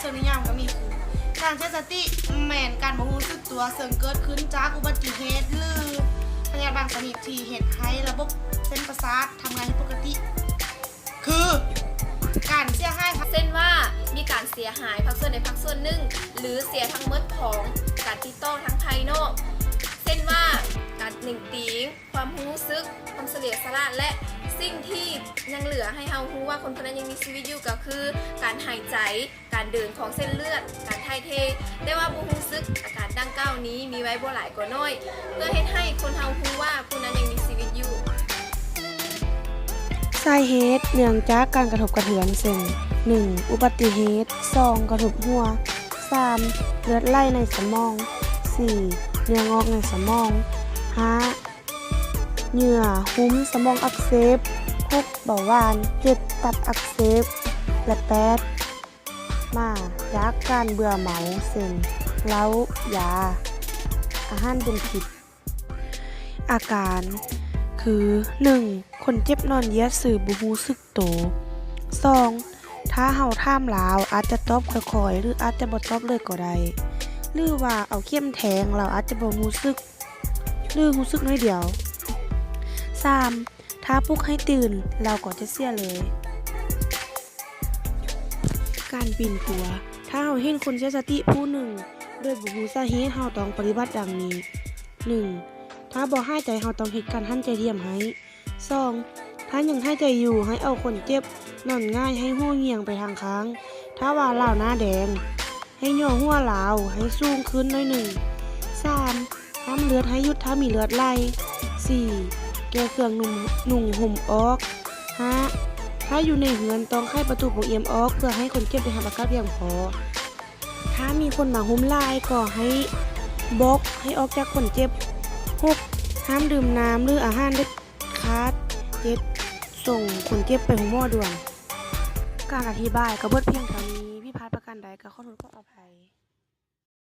ເຊິ່ງນິຍາມກໍມີຄື ການເສຍສະຕິແມ່ນການບໍ່ຮູ້ສຶກຕົວ ເຊິ່ງເກີດຂຶ້ນຈາກອຸບັດຕິເຫດ ຫຼື ພະຍາດບາງຊະນິດທີ່ເຮັດໃຫ້ລະບົບເສັ້ນປະສາດທຳງານຜິດປົກກະຕິ ຄື ການເສຍຫາຍ ເຊັ່ນວ່າ ມີການເສຍຫາຍພາກສ່ວນໃດພາກສ່ວນໜຶ່ງ ຫຼື ເສຍທັງໝົດຂອງການຕິດຕໍ່ທາງພາຍນອກ ເຊັ່ນວ່າ ການເໜັງຕີງ, ຄວາມຮູ້ສຶກ, ຄວາມສະຫຼຽວສະຫຼາດ ແລະ ສິ່ງທີ່ຍັງເຫຼືອໃຫ້ເຮົາຮູ້ວ່າຄົນຄົນນັ້ນຍັງມີຊີວິດຢູ່ ກໍຄື ການຫາຍໃຈ, ການເດີນຂອງເສັ້ນເລືອດ, ການຖ່າຍເທ. ແຕ່ວ່າບໍ່ຮູ້ສຶກ ອາການດັ່ງກ່າວນີ້ມີໄວ້ບໍ່ຫຼາຍກໍໜ້ອຍ ເພື່ອເຮັດໃຫ້ຄົນເຮົາຮູ້ວ່າຜູ້ນັ້ນຍັງມີຊີວິດຢູ່. ສາເຫດເນື່ອງຈາກການກະທົບກະເທືອນ ເຊັ່ນ ໜຶ່ງ ອຸບັດຕິເຫດ, ສອງ ກະທົບຫົວ, ສາມ ເລືອດໄຫຼໃນສະໝອງ, ສີ່ ເນື້ອງອກໃນສະໝອງ, ຫ້າ ເຍື່ອຫຸ້ມສະໝອງອັກເສບ, ຫົກ ເບົາຫວານ, ເຈັດ ຕັບອັກເສບ ແລະ ແປດ ມາຈາກການເບື່ອເມົາ ເຊັ່ນ ເຫຼົ້າ, ຢາ, ອາຫານເປັນພິດ. ອາການຄື ໜຶ່ງ ຄົນເຈັບນອນຢຽດຊື່ບໍ່ຮູ້ສຶກໂຕ. ສອງ ຖ້າເຮົາຖາມລາວ ອາດຈະຕອບຄ່ອຍໆ ຫຼື ອາດຈະບໍ່ຕອບເລີຍກໍໄດ້ ຫຼືວ່າເອົາເຂັມແທງ ລາວອາດຈະບໍ່ຮູ້ສຶກ ຫຼື ຮູ້ສຶກໜ້ອຍດຽວ. ສາມ ຖ້າປຸກໃຫ້ຕື່ນ ລາວກໍຈະເສຍເລີຍ. ການປິ່ນປົວ ຖ້າເຮົາເຫັນຄົນເສຍສະຕິຜູ້ໜຶ່ງໂດຍບໍ່ຮູ້ສາເຫດ ເຮົາຕ້ອງປະຕິບັດດັ່ງນີ້: ໜຶ່ງ ຖ້າບໍ່ຫາຍໃຈ ເຮົາຕ້ອງເຮັດການຫັນໃຈທຽມໃຫ້. ສອງ ຖ້າຍັງຫາຍໃຈຢູ່ ໃຫ້ເອົາຄົນເຈັບນອນຫງາຍ ໃຫ້ຫົວຫງຽງໄປທາງຂ້າງ. ຖ້າວ່າລາວໜ້າແດງ ໃຫ້ຫຍໍ້ຫົວລາວໃຫ້ສູງຂຶ້ນໜ້ອຍໜຶ່ງ. ສາມ ຫ້າມເລືອດໃຫ້ຢຸດຖ້າມີເລືອດໄຫຼ. ສີ່ ແກ້ເຄື່ອງນຸ່ງ ນຸ່ງຫົ່ມອອກ. ຫ້າ ຖ້າຢູ່ໃນເຮືອນຕ້ອງໄຂປະຕູປ່ອງເອຍມອອກ ເພື່ອໃຫ້ຄົນເຈັບໄດ້ຮັບອາກາດພຽງພໍ. ຖ້າມີຄົນມາຮຸມຫຼາຍກໍໃຫ້ບອກໃຫ້ອອກຈາກຄົນເຈັບ. ຫົກ ຫ້າມດື່ມນ້ຳ ຫຼື ອາຫານເດັດຂາດ. ເຈັດ ສົ່ງຄົນເຈັບໄປໂຮງໝໍດ່ວນ. ການອະທິບາຍກໍເບິດພຽງເທົ່ານີ້. ຜິດພາດປະການໃດກໍຂໍໂທດຂໍອະໄພ.